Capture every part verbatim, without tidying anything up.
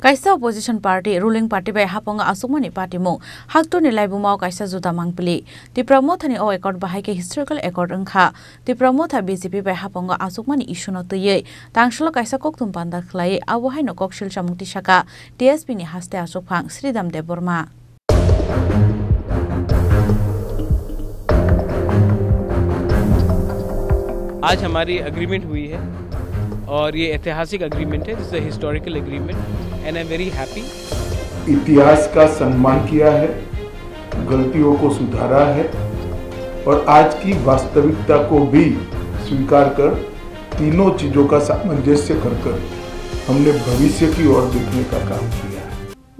Kaisa opposition party, ruling party bai hapango aswkmani patimung, haktorni laibumao kaisa juda mangpili. Tipra Mothani o accord bahai khe historical accord wngkha. Tipra Motha B J P bai hapango aswkmani issue no twiwi tangsholo kaisa kokthum panda khlaiwi abo haino koksil chamung tisaka T S P ni haste achukphang Sridham Debbarma. आज हमारी एग्रीमेंट हुई है और ये ऐतिहासिक एग्रीमेंट है, this is a historical agreement and I am very happy. इतिहास का सम्मान किया है, गलतियों को सुधारा है और आज की वास्तविकता को भी स्वीकार कर तीनों चीजों का सामंजस्य कर कर हमने भविष्य की ओर देखने का काम किया है।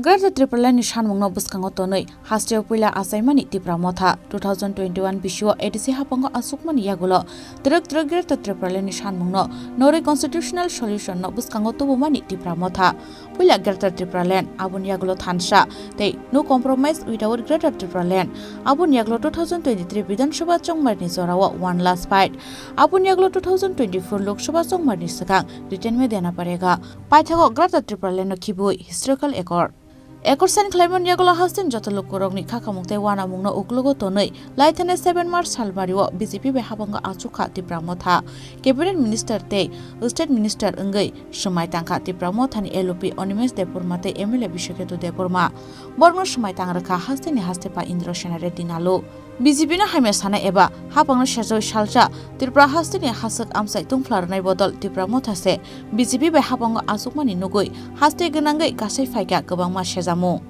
Greater Tipraland ni sanmungno bwskango tonwi hasteo puila achaimani Tipra Motha two thousand twenty-one bisio A D C hapango aswkmani yagulo twrwk twrwk Greater Tipraland ni sanmungno norwi constitutional solution no bwskango tubumani Tipra Motha. Puila Greater Tipraland, aboni yagulo thansa tei No Compromise Without Greater Tipraland. Aboni yagulo two thousand twenty-three Bidhan Sabha chongmarni jorao One Last Fight. Aboni yagulo two thousand twenty-four Lok Sabha chongmarni swkang Written Media na parega. Paithago Greater Tipraland no khibui historical accord. Accord sign khlaimani yagulo hasteni joto lukurokni khakamung tei uanamungno uklogo tonwi laithani seven March salbario B J P bai habango achukha Tipra Motha. Cabinet Minister tei State Minister wngwi swmai tangkha Tipra Mothani L O P Animesh Debbarma tei M L A Biswaketu Debbarma. Borokno swmai tang rwkha hasteni haste pa Indra Sena Reddy Nalu. B J P no hamya sana eba hapangno sejoi salsa Tripura hasteni haswk amchai tungphla rwnai bodol Tipra Motha se B J P bai hapango achukmani nugwi haste gwnangwi kasai phaikha kwbangma sejamung.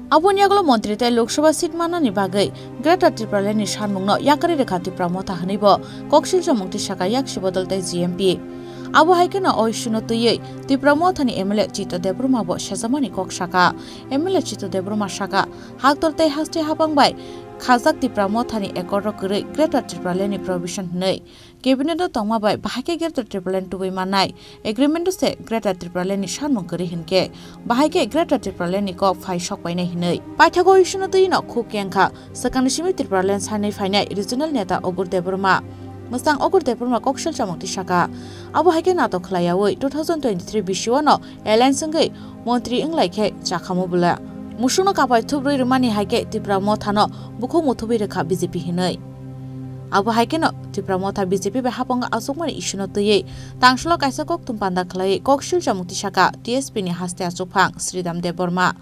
Aboni yagulo montri tei Lok Sabha seat mannani bagwi Greater Tipraland ni sanmungno yakarwi rwkha Tipra Motha hwnwi bo koksil chamung tisaka yaksi bodol tei G M P. Abo hai kheno o issue no twiwi Tipra Mothani M L A Chito Debbarma bo sejamani kok saka. M L A Chito Debbarma saka, haktor tei haste hapang bai khajak Tipra Mothani accord-o kwrwi Greater Tipraland ni provision hwnwi cabinet-o tongma bai bahai khe Greater Tipraland tubui mannai, agreement-o se Greater Tipraland ni sanmung kwrwi hinkhe bahai khe Greater Tipraland ni kok phai sok painai hwnwi. Paithago issue-no twi no khuk kengkha, swkangni simi Tipraland sanwi phainai regional neta Ogur Debbarma. Mwsang Ogur Debbarma koksil chamung tisaka. Abo hai khe natok khlaiyaui two thousand twenty-three bisio no alliance wngwi montri wnglai khe chakhamu bwla. Musukno kapai thubrwi rwmani hai khe Tipra Mothano bukhuk muthubwi rwkha B J P hinwi. Abo hai kheno Tipra Motha B J P bai hapango achukmani issue-no twiwi tangsulo kaisa kokthum panda khlaiwi koksil chamung tisaka T S P ni haste achukphang Sridham Debbarma.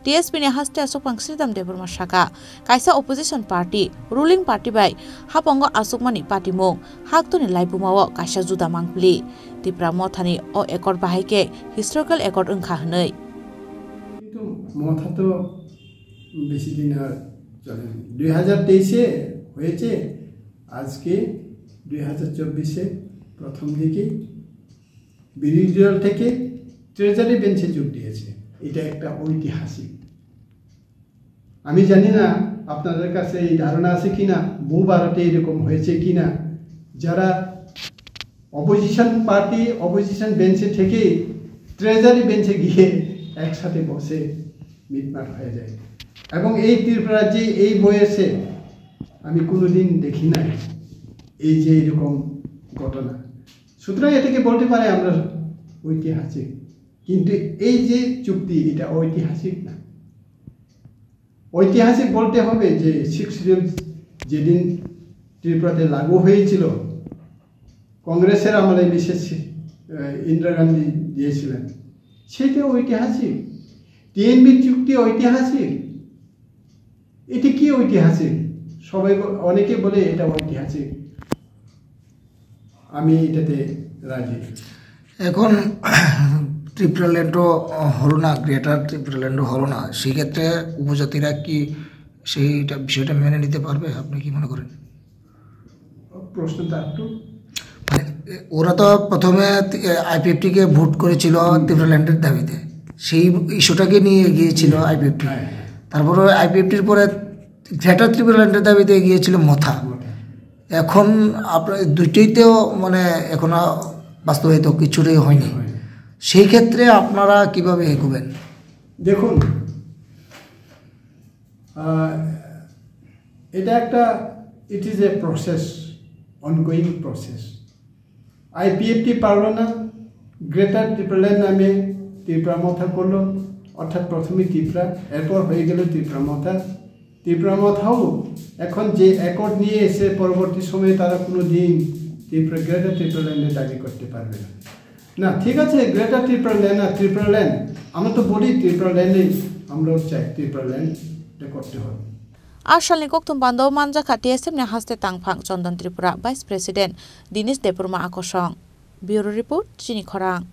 T S P ni haste achukphang Sridham Debbarma saka, kaisa opposition party, ruling party bai hapango achukmani patimung, haktorni laibumao kaisa juda mangpili. Tipra Mothani o accord bahai khe historical accord wngkha hwnwi. কিন্তু মথা তো বেশি দিন আর চলেনি। দুই হাজার তেইশে হয়েছে, আজকে দুই হাজার চব্বিশে প্রথম দিকে বিরোধী দল থেকে ট্রেজারি বেঞ্চে যোগ দিয়েছে। এটা একটা ঐতিহাসিক। আমি জানি না আপনাদের কাছে এই ধারণা আছে কিনা, ভূ ভারতে এরকম হয়েছে কিনা, যারা অপোজিশন পার্টি অপোজিশন বেঞ্চে থেকে ট্রেজারি বেঞ্চে গিয়ে একসাথে বসে মিটমাট হয়ে যায়। এবং এই ত্রিপুরা রাজ্যে এই বয়সে আমি কোনোদিন দেখি নাই এই যে এরকম ঘটনা। সুতরাং এটাকে বলতে পারে আমরা ঐতিহাসিক, কিন্তু এই যে চুক্তি, এটা ঐতিহাসিক না। ঐতিহাসিক বলতে হবে যে সিক্স শিডিউল যেদিন ত্রিপুরাতে লাগু হয়েছিল, কংগ্রেসের আমলে মিসেস সি-, আহ, ইন্দিরা গান্ধী দিয়েছিলেন, সেটা ঐতিহাসিক। টিএনবি চুক্তি ঐতিহাসিক। এটা কি ঐতিহাসিক? সবাই ব-, অনেকে বলে এটা ঐতিহাসিক। আমি এটাতে রাজি। এখন ত্রিপুরাল্যান্ডও হলো না, গ্রেটার ত্রিপুরাল্যান্ডও হলো না, সেক্ষেত্রে উপজাতিরা কি সেইটা, বিষয়টা মেনে নিতে পারবে? আপনি কি মনে করেন? প্রশ্নটা একটু মানে, ওরা তো প্রথমে আইপিএফটি কে ভোট করেছিল হুম। ত্রিপুরাল্যান্ডের দাবিতে, সেই ইস্যুটাকে নিয়ে এগিয়েছিল হুম। আইপিএফটি। হ্যাঁ। তারপরে আইপিএফটির পরে গ্রেটার ত্রিপুরাল্যান্ডের দাবিতে এগিয়েছিল মথা। মথা। এখন আপনার দুইটাই তো মানে এখনো বাস্তবায়িত কিছুটাই হয়নি। হয়নি। সেই ক্ষেত্রে আপনারা কিভাবে এগোবেন? দেখুন, আহ, এটা একটা, it is a process, ongoing process। IPFT পারল না, গ্রেটার ত্রিপুরাল্যান্ড নামে ত্রিপুরা মথা করলো, অর্থাৎ প্রথমে ত্রিপুরা, এরপর হয়ে গেল ত্রিপুরা মথা। ত্রিপুরা মথাও এখন যে অ্যাকর্ড নিয়ে এসে পরবর্তী সময়ে তারা কোনো দিন ত্রিপুরা, গ্রেটার ত্রিপুরা ল্যান্ডের দাবি করতে পারবে না। না, ঠিক আছে, গ্রেটার ত্রিপুরা ল্যান্ড আর ত্রিপুরা ল্যান্ড, আমরা তো বলি ত্রিপুরা ল্যান্ডে আমরাও চাই, ত্রিপুরা ল্যান্ডে করতে হবে। A salni kokthum bando manjakha T S F ni haste tangphang Chondon Tripura, Vice President Dinesh Debbarma akosong. Bureau Report, Chini Khorang.